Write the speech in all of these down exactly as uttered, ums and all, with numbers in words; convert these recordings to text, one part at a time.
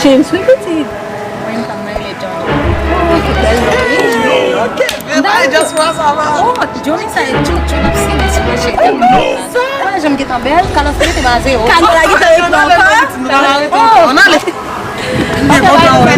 James, wi, pitit. Mwen, m pa mal, e Johnny. Oh, ki bèl non, wi. Ok, men pa Johnny sa, e Johnny, Johnny ap sine sou mwen, cheri. Sa, jan m gentan bèl, Carlos mete m a zewo. Carlos la gentan reponn ankò. Ann ale. Bagay la wi.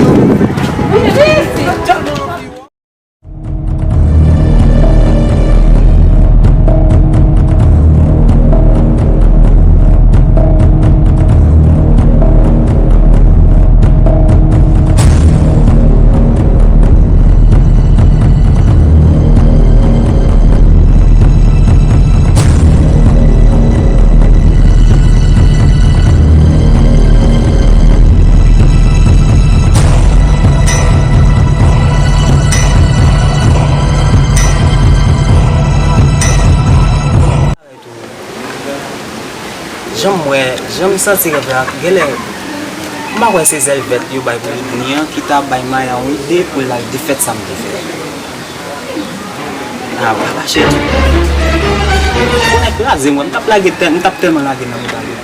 Jan m wè, jan m santi rèv la, genlè, m pa kwè se zèl vèt yo bay pou Loudni an ki ta bay Maya yon ide pou l al defèt sa m te fè. A, papa cheri. Konnen kraze mwen, m t ap lage tèl, m t ap tèlman lage nan mouda yo.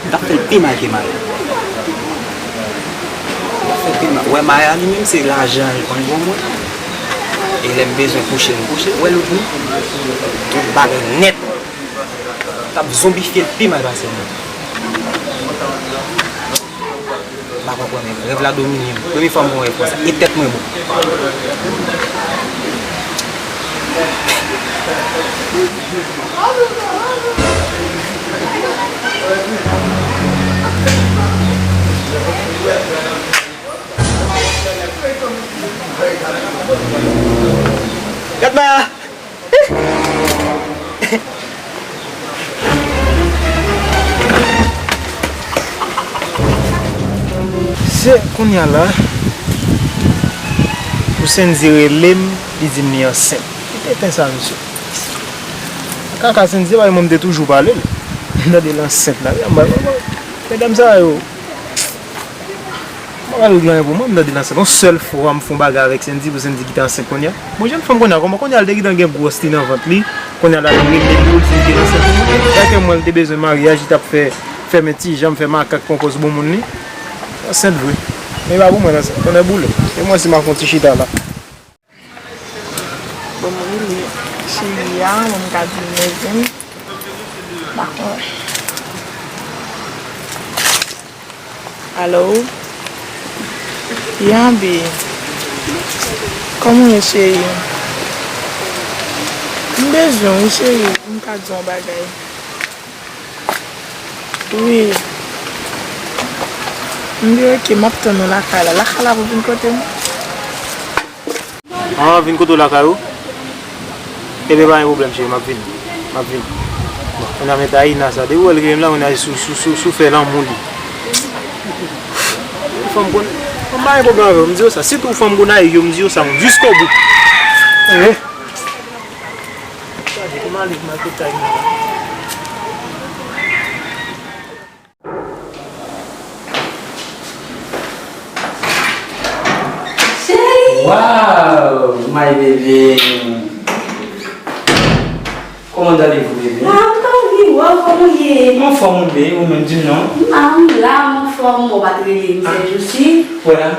M t ap fè l pi mal ke Maya. M t ap fè l pi mal. Wè Maya li menm se lajan li konn ban mwen. E lè m bezwen kouche, m kouche. Wè Loudni, tout bagay nèt. M t ap zonbifye l pi mal pase mwen. M pa konprann, rèv la domine m. Premye fwa m wè rèv konsa. E tèt mwen bon. Gad Maya! Se kounye a la, pou Sendy rele m, li di m li ansent. Ki tenten sa, mesye? Kaka Sendy, se pa mwen m te toujou pale l. M tande l ansent la. Medam sa yo, m pa pale l gen anyen pou mwen, m tande l ansent. Yon sèl fwa m fè yon bagay avèk Sendy, pou Sendy kite ansent kounye a. Bon, jèn fanm kounye a, kòman kounye a l te gentan gen gwòs li nan vant li, kounye a la li rele m pou l di l te ansent pou mwen. Dakè mwen, l te bezwen maryaj, li t ap fè, fèmen ti janm, fè makak, pran pòz bon moun li. Ansent vre. Men pa pou mwen l ansent. Tonnè boule. E mwen si m ap fè yon ti chita la. Bon, mwen rele cheri a, mwen ka di l mezanmi. Dakò. Alo? Yanbi. Kòman w ye, cheri? M bezwen w, wi, cheri. M ka di w yon bagay. Wi. M di oke, m ap tann ou lakay la. Lakay la pou vin kote m? Ah, vin kote w lakay ou? Ebyen, pa gen pwoblèm, cheri, m ap vini. M ap vini. Bon, kounye a men Taïna sa, depi w wè l rele m la, kounye a sou, sou, sou, sou fè lanmou li. Fanm konn, m pa gen pwoblèm avè w, m di w sa. Sitou fanm Gonayiv yo, m di w sa, m jiskobou. Eh. Gade, kòman li mal kote Taïna la. Cheri! Wow, my baby. Comment allez-vous, baby? Ah, m t anvi wè w, kòman w ye? M anfòm, wi, baby, ou menm, di m non. Ah, m la, m anfòm, ou pa t rele m sèjousi. Wè la.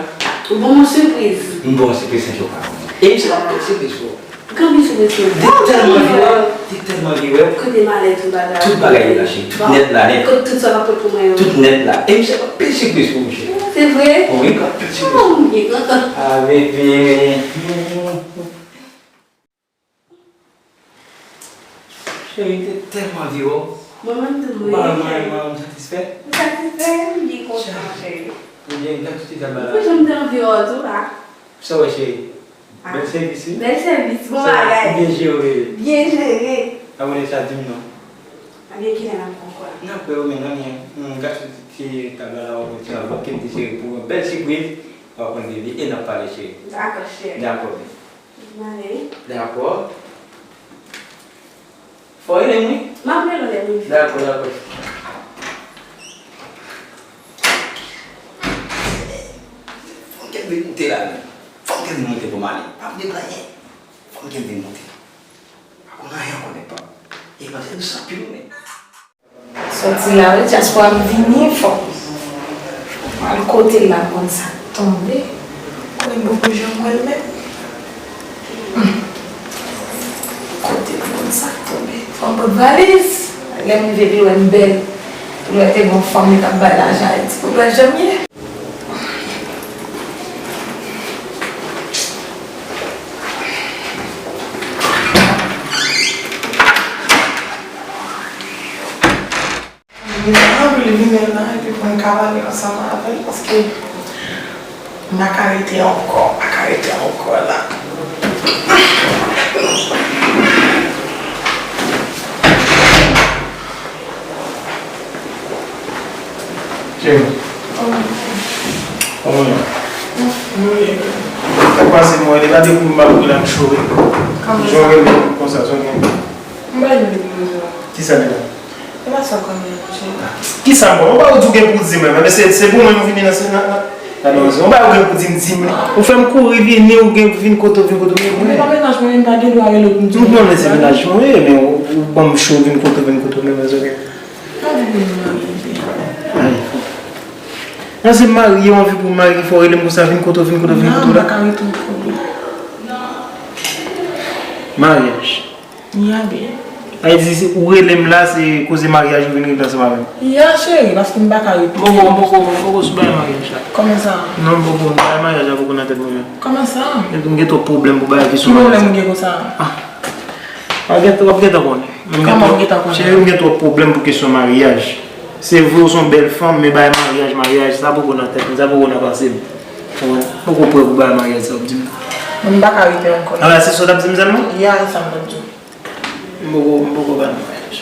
Ou ban m yon sipriz. M ban w sipriz, sèjou pa. E misye pa pral sipriz pou ou. Kanpe sou mesye. Li tèlman anvi wè w, li tèlman anvi wè w. Kote malèt tout bagay. Tout bagay yo lache, tout nèt la nèt. Kote tout sa w ap pot pou mwen yo. Tout nèt la. E misye ap pil sipriz pou ou, mesye. Se vre? Wi, ap pil sipriz. Oh, m byen kontan. Ah, bebe. Cheri, m te tèlman anvi wè w. Mwen menm tou, wi, cheri. Ou pa wè mwen, mwen, m satisfè? Ou satisfè? M byen kontan, cheri. Ebyen, gad tout eta bagay la. Ou jan m te anvi wè w tou la. Sa w wè, cheri? Bèl sèvis, wi. Bèl sèvis, bon bagay. Ou byen jere, bebe. Byen jere. Apre sa, di m non. Ebyen, kilè n ap wè ankò la? N ap wè, men anyen. Hmm, gad sou ti tab la, la, wè, ti tab la, fòk m di cheri pou yon bèl sipriz. W ap konn, bebe, e n ap pale, cheri. Dakò, cheri. Dakò, bebe. M ale, wi. Dakò. Fò rele m, wi. M ap rele w lè m rive. Dakò, dakò. Fò m kenbe moute la, men. Fò m kenbe moute pou m ale. Pa vle blanyen. Fò m kenbe moute. Pa konn anyen ankò, nèg pa. E panse nou san pil, men. Sòti la, wi, dyaspora m vini fò. Kote l la, m konn sa k tonbe. Konnen m poko janm wè l menm. Hmm. Kote l, m konn sa k tonbe. Fò m pot valiz. Lè m rive, li wè m bèl. Li wè te gon fanm li t ap bay lajan Ayiti. Pou pral janm ye. Li vin la, epi pou n ka pale ansanm avè l, paske m pa ka rete ankò, m pa ka rete ankò la. Cheri. Kòman w ye? Sa k pase, mwen, li pa te pou m ap rele m cho wi. Jan w rele m konsa, sa w gen? M pa rele m cho. Kisa li la? E pa sa w konn manje. Kisa m konn? Ou pa ou di w gen pou di mwen, men se, se pou mwen nou vini nan, nan, nan, nan, nan, ou pa ou gen pou di m, di m. Ou fè m kouri vini, ou gen vin kote w, vin kote w, men mwen. Men pa mennaj mwen, men m pa gen dwa rele w pou m di w. M konnen se mennaj mwen ye, men ou, ou ban m cho, vin kote w, vin kote w, men mwen, se ok. Pa di pou nou marye, Jay. Ay. Nan se marye, w anvi pou w marye, fò w rele m konsa, vin kote w, vin kote w, vin kote w la. Non, m pa ka rete ankò. Maryaj. Ya, byen. Sa vle di, si ou rele m la, se koze maryaj ou vin regle ansanm avè m? Ya, cheri, paske m pa ka rete. Poko, poko, poko sou bagay maryaj la. Kòman sa? Non, poko, bagay maryaj la poko nan tèt mwen menm. Kòman sa? M gen twòp pwoblèm pou bagay kesyon maryaj la. Ki pwoblèm ou gen konsa? Ah. W ap gentan, w ap gentan konnen. Kòman w gentan konnen? Cheri, m gen twòp pwoblèm pou kesyon maryaj. Se vre ou se yon bèl fanm, men bagay maryaj, maryaj, sa poko nan tèt mwen, sa poko nan panse m. Ou konprann? M poko prè pou bagay maryaj sa w ap di m nan. Mwen, m pa ka rete ankò. Ala, se sa w t ap di m sèlman? Ya, e sa m t ap di w. M poko, m poko ba nou maryaj.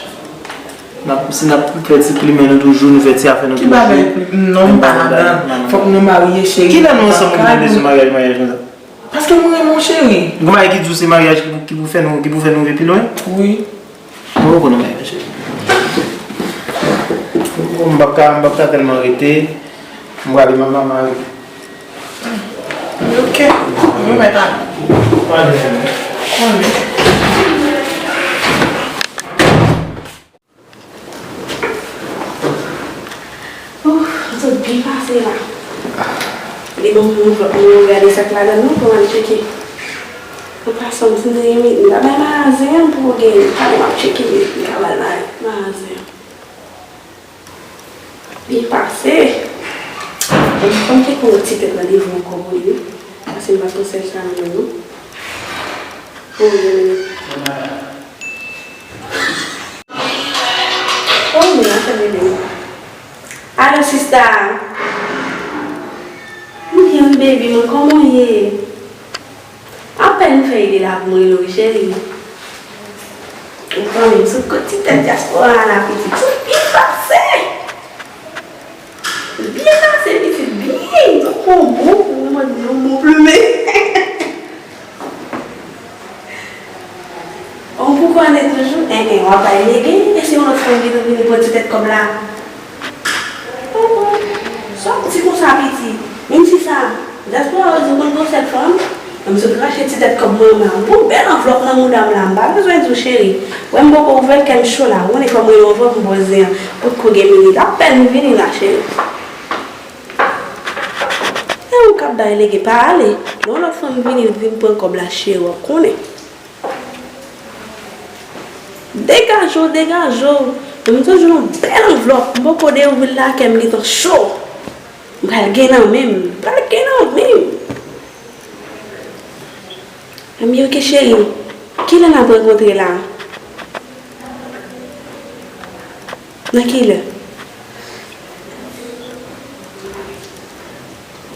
N ap, si n ap fè ti plimen nou toujou, nou fè ti afè nou toujou. Ki bagay plimen? Non, m pa ladan. Fòk nou marye, cheri. Kilè nou ansanm ou gen bezwen maryaj, maryaj konsa? Paske mwen renmen w, cheri. Gon bagay ki di w se maryaj ki pou, ki pou fè nou, ki pou fè nou rive pi lwen? Wi. Mwen poko nan maryaj, cheri. Mwen poko, m p ap ka, m p ap ka tèlman rete. M prale manman mari. Ok. Mwen mèt ale. Prale, cheri. Konnen. Ouf, m sot byen pase la. Li ban m yon vlòg, mwen gade sa k ladan l non pou m al tcheke. An pasan, m di, m ta bay mayazen an pou gen, talè m ap tcheke li, m ta bay mayazen an. Byen pase. Bon, fò m te pran yon ti tèt nan devan ankò pou li wi. Paske m pa t pran sèl sa nan men m non. Oh, men, men. Oh, men, atande, men. Alo, sista. M byen, wi, baby, men kòman w ye? Apèn m fè ide la pou m rele w, wi, cheri. Ou konnen, m sot kot ti tèt dyaspora a la, pitit. M sot byen pase. Byen pase, pitit, byen. Tankou yon bon, yon bon, yon bon plimen. On pou konnen toujou, en, en, w ap bay lege, e si yon lòt fanm vin vini pran ti tèt kòb la? Oh, oh. Sa w di konsa, pitit? Menm si sa, dyaspora yo di w konn gon sèl fanm, men m sot rache ti tèt kòb mwen an, m bon bèl anvlòp nan mouda m la, m pa bezwen di w, cheri. Wè m poko ouvè, kè m cho la, w konnen fò m rele w anvan pou m poze an, potko gen minit, apèn m vini la, cheri. E ou k ap bay lege, pa ale. Lè yon lòt fanm vini, l vin pran kòb la, cheri, w ap konnen. Degaje w, degaje w. Men m toujou yon bèl anvlòp. M poko deouvri l la, kè m gentan cho. M pral gen nan men m. M pral gen nan men m. Anben, ok, cheri. Kilè n ap rankontre la? Nan kilè?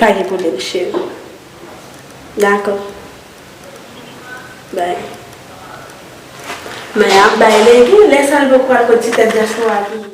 Pa gen pwoblèm, cheri. Dakò. Bay. Men ap bay lege, lè sa l poko al kot ti tèt dyaspora a toujou.